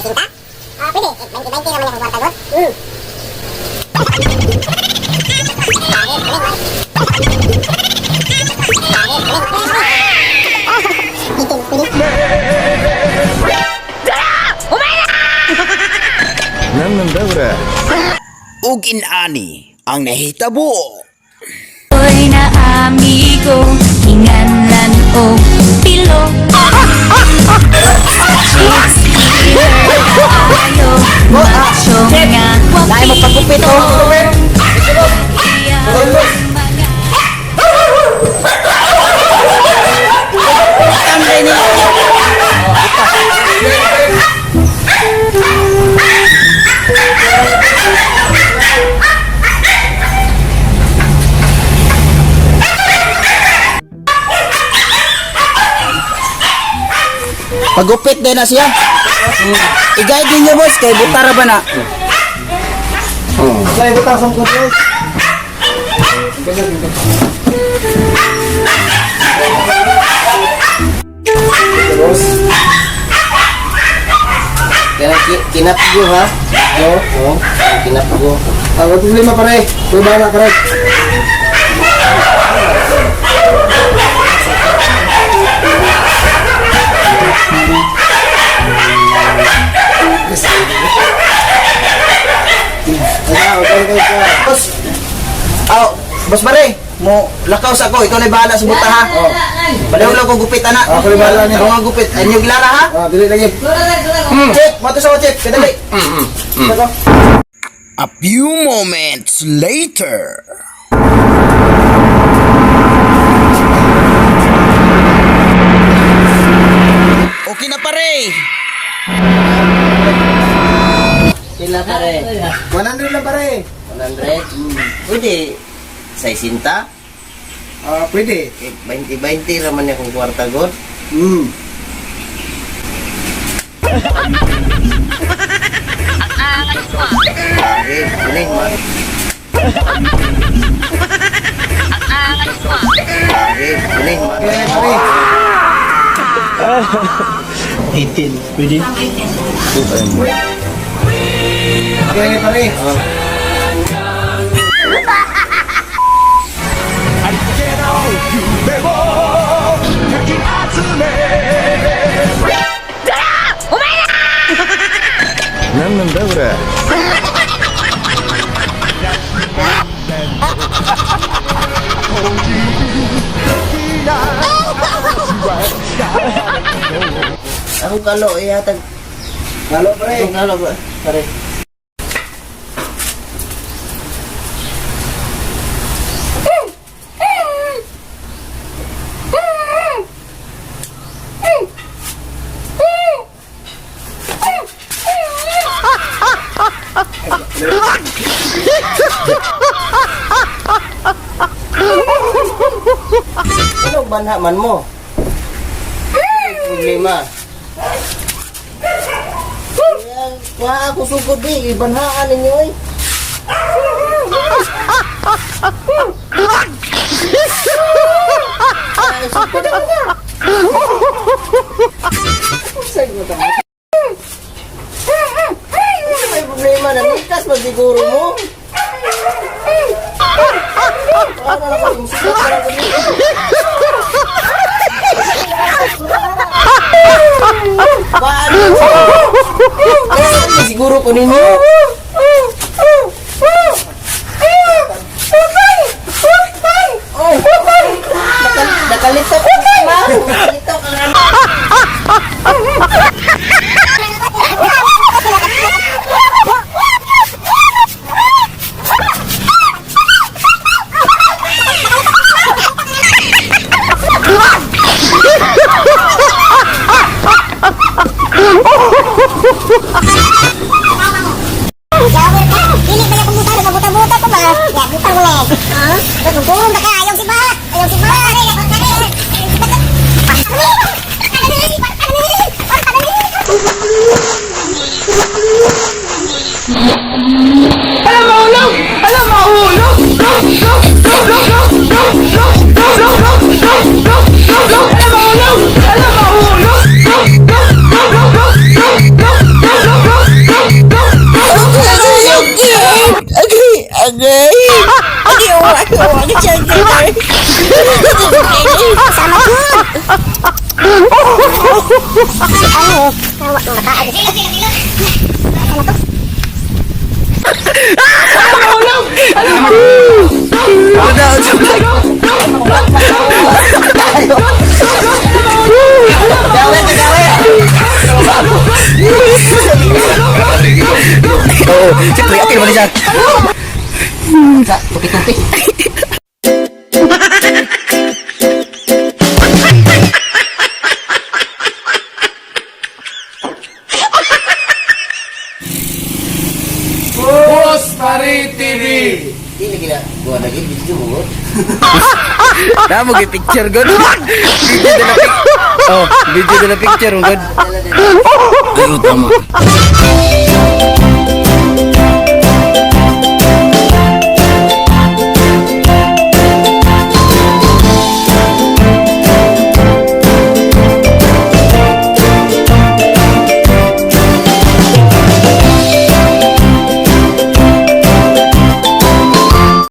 60? Ah, pwede. 20-20 naman yung kwarta god. Ug inani ang nahitabo. Oy na amigo, hinganlan og pilo. Shakespeare kaayo, macho nga Dahil mo pagupit, oh. Iya, mga Tangay ni. Pagupit din na siya. I-guide ninyo boss kay butara ba na? Ay, butang sa control. Boss. Kaya kinapgo ha? Go. Oh, kinapgo. Ah, wala problema pare. Kuya bahala pare. Ay, okay, okay, okay. Boss. Aw, boss pare, mo lakaw sa ako, ikaw na bahala sa buta ha. Oh. Balaw lang ko gupit ana. Ah, ako na bahala niya. Ako nga gupit. Inyo gilara ha. Ah, dili lagi. Chip, mato sa ko chip, kadali. Tako. A few moments later. Okay na pare. Pila pare? 100 lang pare. 100? Pwede. 60? Ah, pwede. Eh, 20-20 raman niya kung kwarta god. Okay, kunin mo. Okay, kunin mo. Okay, pare. 18. Pwede? Okay, pare. Ako kalo, ihatag. Lalo pare. Ako kalo ba? Pare. Ano banha man mo? May problema. Kaya, kuha ako sugod eh. Ibanhaan ninyo eh. Ay, sugod ako na. Saan mo tama? Ano may problema na mikas man siguro mo? Ano na ako, sugod na ako dito. Paano? Kaya siguro ko ninyo. Oh, nakalito ka ma. Nakalito ka nga. Tagay. Sama good. Ano? Makaag. Oo, siyempre, apil mo na siya. Tupi-tupi. Boss Pare TV! Di lagi na. Buwan lagi video mo. Na mo picture god. Video de la picture. Oh, video de la picture god. Ayo tama.